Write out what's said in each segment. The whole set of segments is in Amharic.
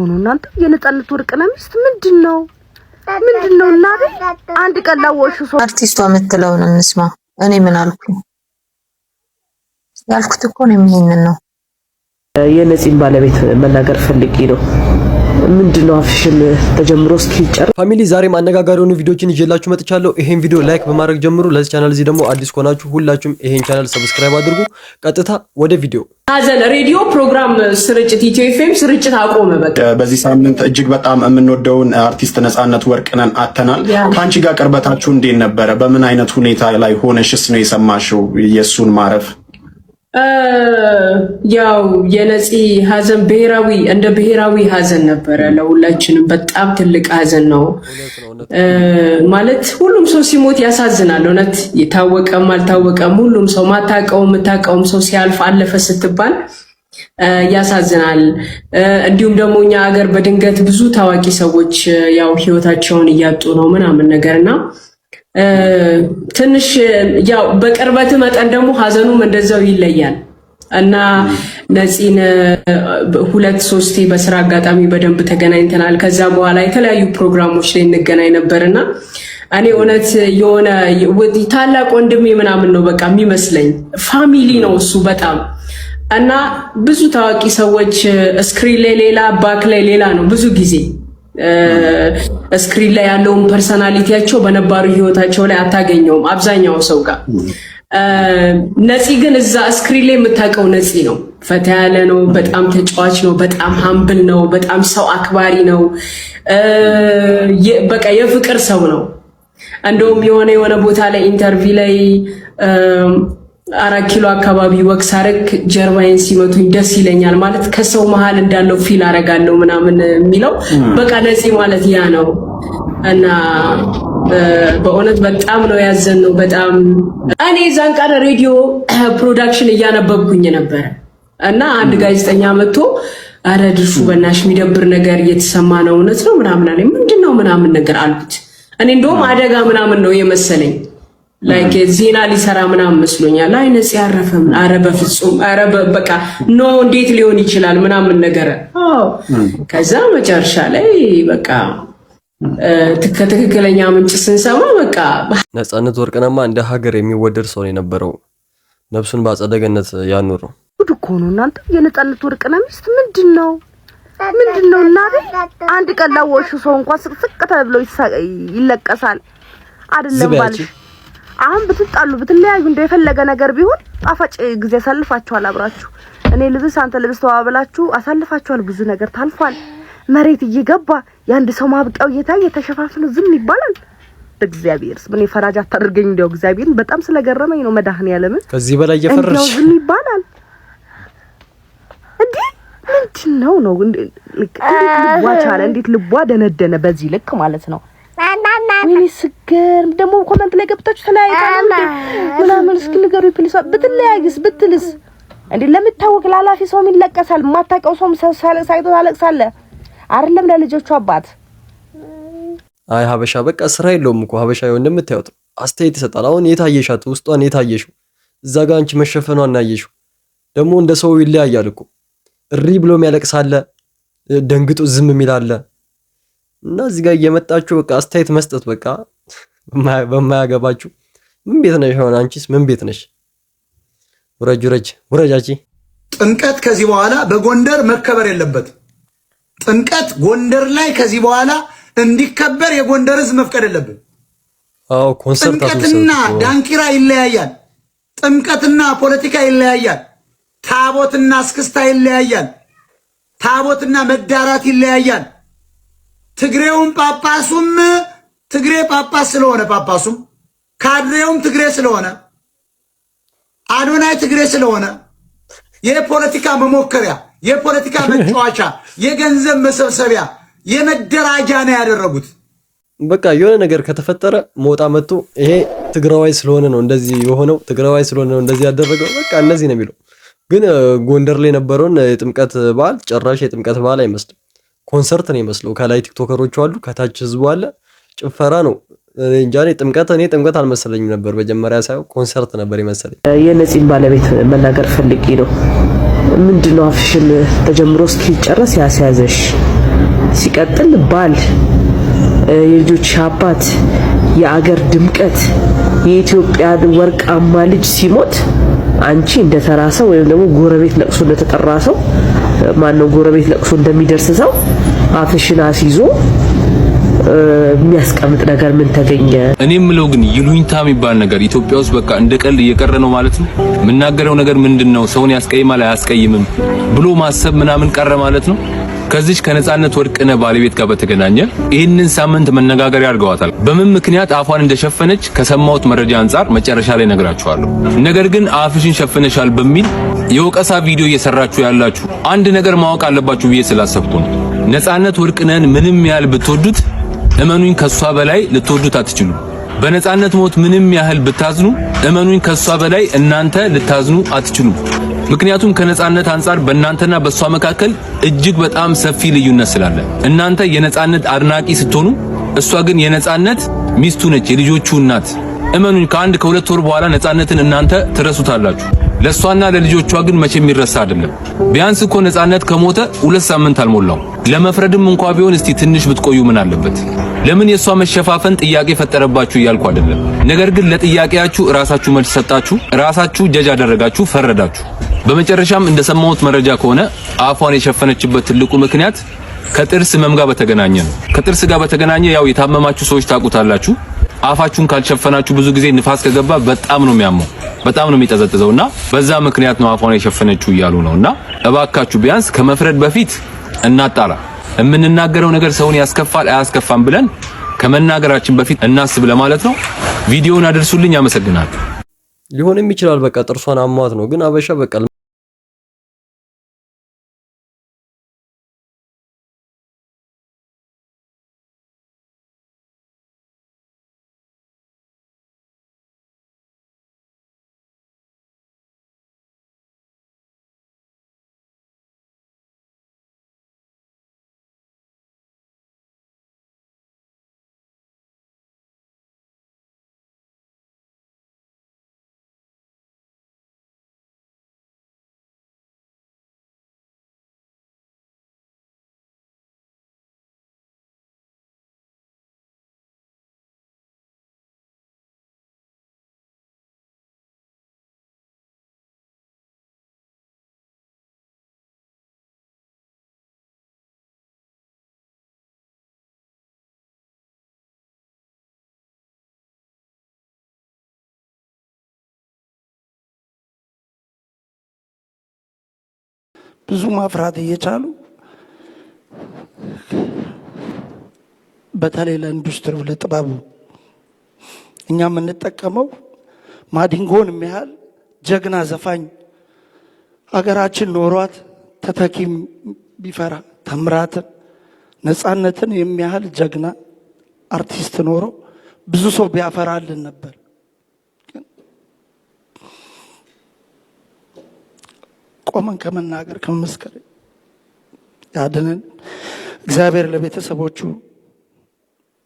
ነው እናንተ። የነጻነት ወርቅነህ ሚስት ምንድን ነው ምንድን ነው እናቴ? አንድ ቀን ላወቅሽው ሰው አርቲስቷ የምትለውን እንስማ። እኔ ምን አልኩ? ያልኩት እኮ ነው ይሄንን ነው። የነፂን ባለቤት መናገር ፈልጌ ነው። ምንድነው አፍሽን ተጀምሮ እስኪጨርስ Family፣ ዛሬም አነጋጋሪ የሆኑ ቪዲዮችን ይዤላችሁ መጥቻለሁ። ይሄን ቪዲዮ like በማድረግ ጀምሩ። ለዚህ ቻናል እዚህ ደግሞ አዲስ ከሆናችሁ ሁላችሁም ይሄን ቻናል subscribe አድርጉ። ቀጥታ ወደ ቪዲዮ። ሀዘን ሬዲዮ ፕሮግራም ስርጭት ኢትዮ ኤፍኤም ስርጭት አቆመ። በቃ። በዚህ ሳምንት እጅግ በጣም የምንወደውን አርቲስት ነፃነት ወርቅነህን አጥተናል። ከአንቺ ጋር ቅርበታችሁ እንዴት ነበረ? በምን አይነት ሁኔታ ላይ ሆነሽስ ነው የሰማሽው የእሱን ማረፍ? ያው የነፂ ሀዘን ብሔራዊ እንደ ብሔራዊ ሀዘን ነበረ። ለሁላችንም በጣም ትልቅ ሀዘን ነው። ማለት ሁሉም ሰው ሲሞት ያሳዝናል። እውነት የታወቀም አልታወቀም ሁሉም ሰው፣ ማታውቀውም የምታውቀውም ሰው ሲያልፍ፣ አለፈ ስትባል ያሳዝናል። እንዲሁም ደግሞ እኛ ሀገር በድንገት ብዙ ታዋቂ ሰዎች ያው ህይወታቸውን እያጡ ነው ምናምን ነገር እና ትንሽ ያው በቅርበት መጠን ደግሞ ሀዘኑም እንደዛው ይለያል እና ነፂን ሁለት ሶስቴ በስራ አጋጣሚ በደንብ ተገናኝተናል። ከዛ በኋላ የተለያዩ ፕሮግራሞች ላይ እንገናኝ ነበርና እኔ እውነት የሆነ ታላቅ ወንድሜ ምናምን ነው በቃ የሚመስለኝ፣ family ነው እሱ በጣም። እና ብዙ ታዋቂ ሰዎች screen ላይ ሌላ፣ back ላይ ሌላ ነው። ብዙ ጊዜ screen ላይ ያለውን personality ያቸው በነባሩ ህይወታቸው ላይ አታገኘውም አብዛኛው ሰው ጋር። ነፂ ግን እዛ screen ላይ የምታውቀው ነፂ ነው። ፈታ ያለ ነው። በጣም ተጫዋች ነው። በጣም humble ነው። በጣም ሰው አክባሪ ነው። በቃ የፍቅር ሰው ነው። እንደውም የሆነ የሆነ ቦታ ላይ interview ላይ 4 ኪሎ አካባቢ walk ሳረግ ጀርባዬን ሲመቱኝ ደስ ይለኛል፣ ማለት ከሰው መሀል እንዳለው feel አረጋለሁ ምናምን የሚለው፣ በቃ ነፂ ማለት ያ ነው። እና በእውነት በጣም ነው ያዘንነው። በጣም። እኔ እዛን ቀን ሬዲዮ production እያነበብኩኝ ነበረ እና አንድ ጋዜጠኛ መጥቶ "አረ ድርሹ በናሽ፣ የሚደብር ነገር እየተሰማ ነው፣ እውነት ነው?" ምናምን አለኝ። "ምንድን ነው?" ምናምን ነገር አልኩት። እኔ እንደውም አደጋ ምናምን ነው የመሰለኝ፣ like ዜና ሊሰራ ምናምን መስሎኛል። "አይ ነፂ ያረፈ።" "አረ በፍጹም፣ አረ በቃ no፣ እንዴት ሊሆን ይችላል?" ምናምን ነገር። አዎ፣ ከዛ መጨረሻ ላይ በቃ ከትክክለኛ ምንጭ ስንሰማ በቃ ነፃነት ወርቅነህማ እንደ ሀገር የሚወደድ ሰው ነው የነበረው። ነፍሱን በአጸደ ገነት ያኑረው። ጉድ እኮ ነው እናንተ። የነጻነት ወርቅነህ ሚስት ምንድን ነው ምንድን ነው እናቴ? አንድ ቀን ላወቅሽው ሰው እንኳን ስቅስቅ ተብሎ ይለቀሳል። አይደለም ባልሽ። አሁን ብትጣሉ ብትለያዩ እንደፈለገ ነገር ቢሆን ጣፋጭ ጊዜ አሳልፋችኋል አብራችሁ። እኔ ልብስ አንተ ልብስ ተባብላችሁ አሳልፋችኋል። ብዙ ነገር ታልፏል። መሬት እየገባ የአንድ ሰው ማብቂያው እየታየ ተሸፋፍኖ ዝም ይባላል? በእግዚአብሔር ስም እኔ ፈራጅ አታድርገኝ። እንዲያው እግዚአብሔርን በጣም ስለገረመኝ ነው። መድኃኒዓለምን ከዚህ በላይ እየፈረድሽ እንዲያው ዝም ይባላል እንዴ? ምንድን ነው ነው? እንዴት ልቧ ቻለ? እንዴት ልቧ ደነደነ በዚህ ልክ ማለት ነው? ወይኔ ስገርም። ደግሞ comment ላይ ገብታችሁ ተለያይታል ምናምን እስኪ ንገሩኝ please። ብትለያይስ ብትልስ እንዴ ለምታወቅ ላላፊ ሰውም ይለቀሳል። የማታውቀው ሰውም ሳይቶ ታለቅሳለህ። አይደለም ለልጆቹ አባት። አይ ሀበሻ በቃ ስራ የለውም እኮ ሀበሻ። ይኸው እንደምታዩት አስተያየት ይሰጣል። አሁን የታየሻት ውስጧን የታየሽው እዛ ጋር አንቺ መሸፈኗን እናየሽው። ደግሞ እንደ ሰው ይለያያል እኮ፣ እሪ ብሎ የሚያለቅስ አለ፣ ደንግጦ ዝም የሚል አለ። እና እዚህ ጋር እየመጣችሁ በቃ አስተያየት መስጠት በቃ በማያገባችሁ። ምን ቤት ነሽ አሁን? አንቺስ ምን ቤት ነሽ? ውረጅ ውረጅ ውረጃቺ። ጥምቀት ከዚህ በኋላ በጎንደር መከበር የለበትም። ጥምቀት ጎንደር ላይ ከዚህ በኋላ እንዲከበር የጎንደር ሕዝብ መፍቀድ የለብን። አዎ፣ ኮንሰርት ጥምቀትና ዳንኪራ ይለያያል። ጥምቀትና ፖለቲካ ይለያያል። ታቦትና እስክስታ ይለያያል። ታቦትና መዳራት ይለያያል። ትግሬውም ጳጳሱም ትግሬ ጳጳስ ስለሆነ፣ ጳጳሱም ካድሬውም ትግሬ ስለሆነ፣ አዶናይ ትግሬ ስለሆነ የፖለቲካ መሞከሪያ፣ የፖለቲካ መጫወቻ፣ የገንዘብ መሰብሰቢያ፣ የመደራጃ ነው ያደረጉት። በቃ የሆነ ነገር ከተፈጠረ ሞጣ መጥቶ ይሄ ትግራዋይ ስለሆነ ነው እንደዚህ የሆነው፣ ትግራዋይ ስለሆነ ነው እንደዚህ ያደረገው፣ በቃ እነዚህ ነው የሚለው። ግን ጎንደር ላይ የነበረውን የጥምቀት በዓል ጭራሽ የጥምቀት በዓል አይመስልም። ኮንሰርት ነው የሚመስለው። ከላይ ቲክቶከሮቹ አሉ፣ ከታች ህዝቡ አለ፣ ጭፈራ ነው። እኔ እንጃ፣ እኔ ጥምቀት አልመሰለኝም ነበር መጀመሪያ ሳየው፣ ኮንሰርት ነበር የመሰለኝ። የነፂን ባለቤት መናገር ፈልጌ ነው። ምንድነው አፍሽን ተጀምሮ እስኪጨረስ ያስያዘሽ? ሲቀጥል ባል፣ የልጆች አባት፣ የአገር ድምቀት፣ የኢትዮጵያን ወርቃማ ልጅ ሲሞት አንቺ እንደ ተራ ሰው ወይም ደግሞ ጎረቤት ለቅሶ እንደተጠራ ሰው፣ ማነው ጎረቤት ለቅሶ እንደሚደርስ ሰው አፍሽን አስይዞ የሚያስቀምጥ ነገር ምን ተገኘ? እኔ የምለው ግን ይሉኝታ የሚባል ነገር ኢትዮጵያ ውስጥ በቃ እንደ ቀልድ እየቀረ ነው ማለት ነው። የምናገረው ነገር ምንድነው? ሰውን ያስቀይማል አያስቀይምም ብሎ ማሰብ ምናምን ቀረ ማለት ነው። ከዚች ከነጻነት ወርቅነህ ባለቤት ጋር በተገናኘ ይህንን ሳምንት መነጋገሪያ አድርገዋታል። በምን ምክንያት አፏን እንደሸፈነች ከሰማሁት መረጃ አንጻር መጨረሻ ላይ ነግራችኋለሁ። ነገር ግን አፍሽን ሸፍነሻል በሚል የወቀሳ ቪዲዮ እየሰራችሁ ያላችሁ አንድ ነገር ማወቅ አለባችሁ ብዬ ስላሰብኩ ነው። ነጻነት ወርቅነህን ምንም ያህል ብትወዱት እመኑኝ ከሷ በላይ ልትወዱት አትችሉም። በነጻነት ሞት ምንም ያህል ብታዝኑ እመኑኝ ከሷ በላይ እናንተ ልታዝኑ አትችሉም። ምክንያቱም ከነጻነት አንጻር በእናንተና በሷ መካከል እጅግ በጣም ሰፊ ልዩነት ስላለ እናንተ የነጻነት አድናቂ ስትሆኑ፣ እሷ ግን የነጻነት ሚስቱ ነች፣ የልጆቹ እናት። እመኑኝ ከአንድ ከሁለት ወር በኋላ ነጻነትን እናንተ ትረሱታላችሁ። ለሷና ለልጆቿ ግን መቼም የሚረሳ አይደለም። ቢያንስ እኮ ነጻነት ከሞተ 2 ሳምንት አልሞላው። ለመፍረድም እንኳ ቢሆን እስቲ ትንሽ ብትቆዩ ምን አለበት? ለምን የሷ መሸፋፈን ጥያቄ ፈጠረባችሁ እያልኩ አይደለም። ነገር ግን ለጥያቄያችሁ ራሳችሁ መልስ ሰጣችሁ፣ ራሳችሁ ጀጅ አደረጋችሁ፣ ፈረዳችሁ። በመጨረሻም እንደሰማሁት መረጃ ከሆነ አፏን የሸፈነችበት ትልቁ ምክንያት ከጥርስ ህመም ጋር በተገናኘ ነው። ከጥርስ ጋር በተገናኘ ያው የታመማችሁ ሰዎች ታውቁታላችሁ። አፋችሁን ካልሸፈናችሁ ብዙ ጊዜ ንፋስ ከገባ በጣም ነው የሚያመው፣ በጣም ነው የሚጠዘጥዘው እና በዛ ምክንያት ነው አፏን የሸፈነችው እያሉ ነው። እና እባካችሁ ቢያንስ ከመፍረድ በፊት እናጣራ። የምንናገረው ነገር ሰውን ያስከፋል አያስከፋም ብለን ከመናገራችን በፊት እናስብ ለማለት ነው። ቪዲዮውን አድርሱልኝ። አመሰግናለሁ። ሊሆንም ይችላል በቃ ጥርሷን አሟት ነው። ግን አበሻ በቃ ብዙ ማፍራት እየቻሉ በተለይ ለኢንዱስትሪው ለጥበቡ እኛ የምንጠቀመው ማዲንጎን የሚያህል ጀግና ዘፋኝ አገራችን ኖሯት ተተኪም ቢፈራ ታምራትን ነፃነትን የሚያህል ጀግና አርቲስት ኖሮ ብዙ ሰው ቢያፈራልን ነበር። ቆመን ከመናገር ከመመስከር ያድንን። እግዚአብሔር ለቤተሰቦቹ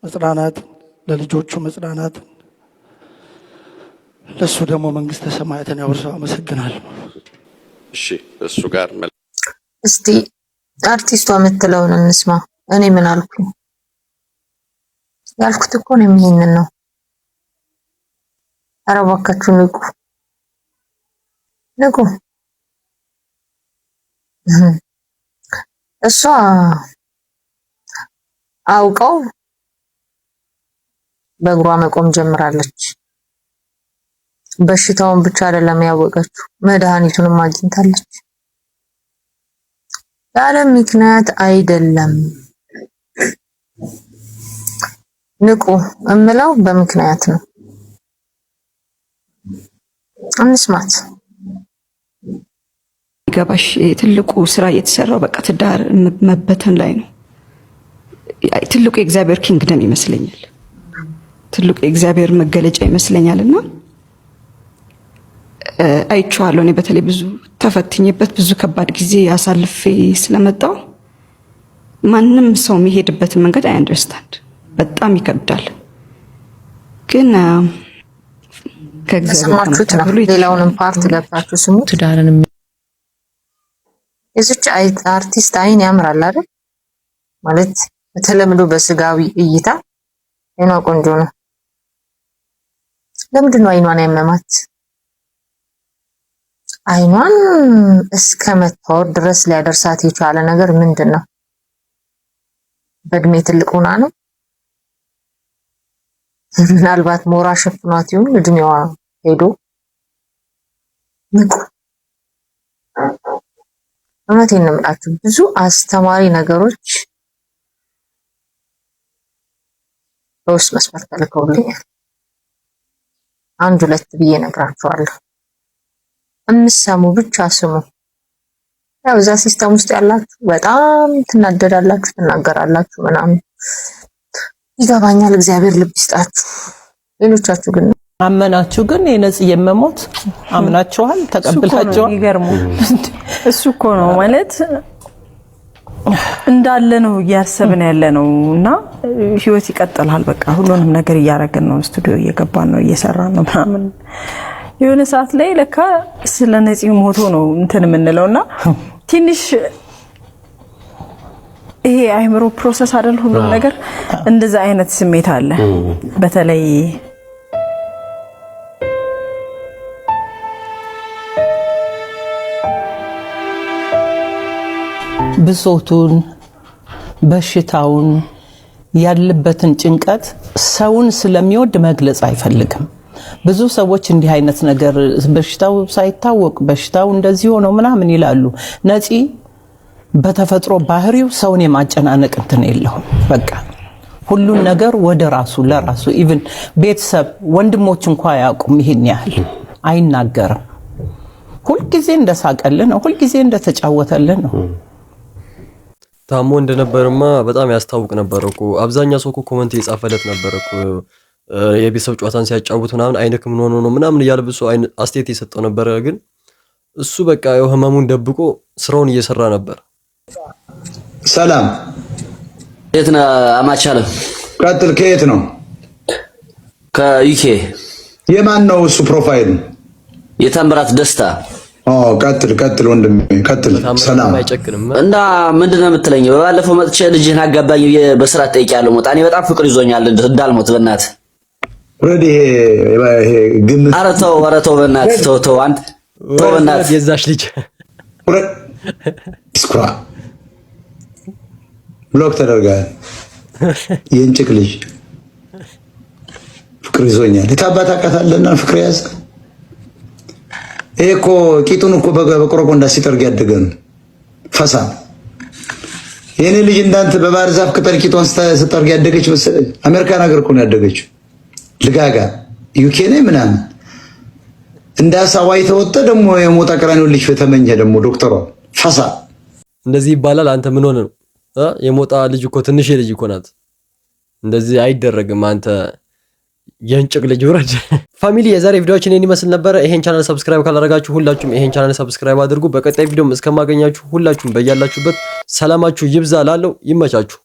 መጽናናትን፣ ለልጆቹ መጽናናትን፣ ለእሱ ደግሞ መንግስተ ሰማያትን ያወርሰው። አመሰግናለሁ። እሺ፣ እሱ ጋር እስቲ አርቲስቷ የምትለውን እንስማ። እኔ ምን አልኩኝ? ያልኩት እኮ ነው ይሄንን ነው። ኧረ እባካችሁ ንቁ ንቁ። እሷ አውቀው በእግሯ መቆም ጀምራለች። በሽታውን ብቻ አይደለም ያወቀችው፣ መድኃኒቱንም አግኝታለች። ያለ ምክንያት አይደለም። ንቁ እምለው በምክንያት ነው። እንስማት። ገባሽ? ትልቁ ስራ እየተሰራው በቃ ትዳር መበተን ላይ ነው። ትልቁ የእግዚአብሔር ኪንግደም ይመስለኛል። ትልቁ የእግዚአብሔር መገለጫ ይመስለኛል። እና አይቼዋለሁ። እኔ በተለይ ብዙ ተፈትኜበት ብዙ ከባድ ጊዜ አሳልፌ ስለመጣው ማንም ሰው የሚሄድበትን መንገድ I understand በጣም ይከብዳል። ግን ከእግዚአብሔር ነው። ሌላውንም part ገብታችሁ ስሙት። ትዳርን የዚች አርቲስት አይን ያምራል አይደል? ማለት በተለምዶ በስጋዊ እይታ አይኗ ቆንጆ ነው። ለምንድን ነው አይኗን ያመማት? አይኗን እስከ መታወር ድረስ ሊያደርሳት የቻለ ነገር ምንድን ነው? በእድሜ ትልቅ ሆና ነው? ምናልባት ሞራ ሸፍኗት ይሁን እድሜዋ ሄዶ። ንቁ። እውነቴን ነው የምላችሁ፣ ብዙ አስተማሪ ነገሮች በውስጥ መስመር ተልከውልኛል። አንድ ሁለት ብዬ እነግራችኋለሁ። እምሰሙ ብቻ ስሙ። ያው እዛ system ውስጥ ያላችሁ በጣም ትናደዳላችሁ፣ ትናገራላችሁ ምናምን፣ ይገባኛል። እግዚአብሔር ልብ ይስጣችሁ። ሌሎቻችሁ ግን አመናችሁ ግን የነጽዬ መሞት አምናችኋል፣ ተቀብላችኋል። ይገርሙ። እሱ እኮ ነው ማለት እንዳለ ነው እያሰብን ያለ ነው እና ህይወት ይቀጥላል። በቃ ሁሉንም ነገር እያደረግን ነው፣ ስቱዲዮ እየገባን ነው፣ እየሰራን ነው ምናምን። የሆነ ሰዓት ላይ ለካ ስለ ነፂ ሞቶ ነው እንትን የምንለው እና ትንሽ ይሄ አይምሮ process አይደል ሁሉም ነገር፣ እንደዛ አይነት ስሜት አለ በተለይ ብሶቱን፣ በሽታውን፣ ያለበትን ጭንቀት ሰውን ስለሚወድ መግለጽ አይፈልግም። ብዙ ሰዎች እንዲህ አይነት ነገር በሽታው ሳይታወቅ በሽታው እንደዚህ ሆነው ምናምን ይላሉ። ነፂ በተፈጥሮ ባህሪው ሰውን የማጨናነቅ እንትን የለውም። በቃ ሁሉን ነገር ወደ ራሱ ለራሱ፣ even ቤተሰብ ወንድሞች እንኳ አያውቁም። ይሄን ያህል አይናገርም። ሁልጊዜ እንደሳቀልን ነው። ሁልጊዜ እንደተጫወተልን ነው። ታሞ እንደነበርማ በጣም ያስታውቅ ነበር እኮ። አብዛኛው ሰው እኮ comment እየጻፈለት ነበር እኮ፣ የቤተሰብ ጨዋታን ሲያጫውት ምናምን አይንክ ምን ሆኖ ነው ምናምን እያለ ብዙ አስተያየት የሰጠው ነበረ። ግን እሱ በቃ ያው ህመሙን ደብቆ ስራውን እየሰራ ነበር። ሰላም። የት ነህ አማቻለም? ቀጥል። ከየት ነው? ከ UK። የማን ነው እሱ profile? የታምራት ደስታ። ቀጥል ቀጥል ወንድሜ ቀጥል። ሰላም። እና ምንድን ነው የምትለኝ? በባለፈው መጥቼ ልጅህን አጋባኝ ብዬ በስርዓት ጠይቄያለሁ። ሞጣ፣ እኔ በጣም ፍቅር ይዞኛል እንዳልሞት በእናትህ። ረዲ ይሄ ግምት። ኧረ ተው፣ ኧረ ተው በእናትህ፣ ተው ተው፣ አንተ ተው በእናትህ። የዛሽ ልጅ ስኩራ block ተደርጋል። የእንጭቅ ልጅ ፍቅር ይዞኛል። የታባት አውቃታለህና ፍቅር የያዘ? ይሄ እኮ ቂጡን እኮ በቆረቆንዳ ሲጠርግ ያደገ ነው። ፈሳ። የኔ ልጅ እንዳንተ በባህር ዛፍ ቅጠል ቂጧን ስጠርግ ያደገች መሰለኝ። አሜሪካን ሀገር እኮ ነው ያደገችው። ልጋጋ UK ነኝ ምናምን እንደ አሳዋይ ተወጠ ደግሞ የሞጣ ቀራኒዮ ልጅ ተመኘ ደግሞ ዶክተሯ ፈሳ። እንደዚህ ይባላል። አንተ ምን ሆነ ነው? የሞጣ ልጅ እኮ ትንሽ ልጅ እኮ ናት። እንደዚህ አይደረግም። አንተ የእንጭቅ ልጅ ውረድ። Family፣ የዛሬ ቪዲዮአችን ይህን ይመስል ነበረ። ይሄን channel subscribe ካላደረጋችሁ ሁላችሁም ይሄን channel subscribe አድርጉ። በቀጣይ ቪዲዮም እስከማገኛችሁ ሁላችሁም በያላችሁበት ሰላማችሁ ይብዛ። ላለው ይመቻችሁ።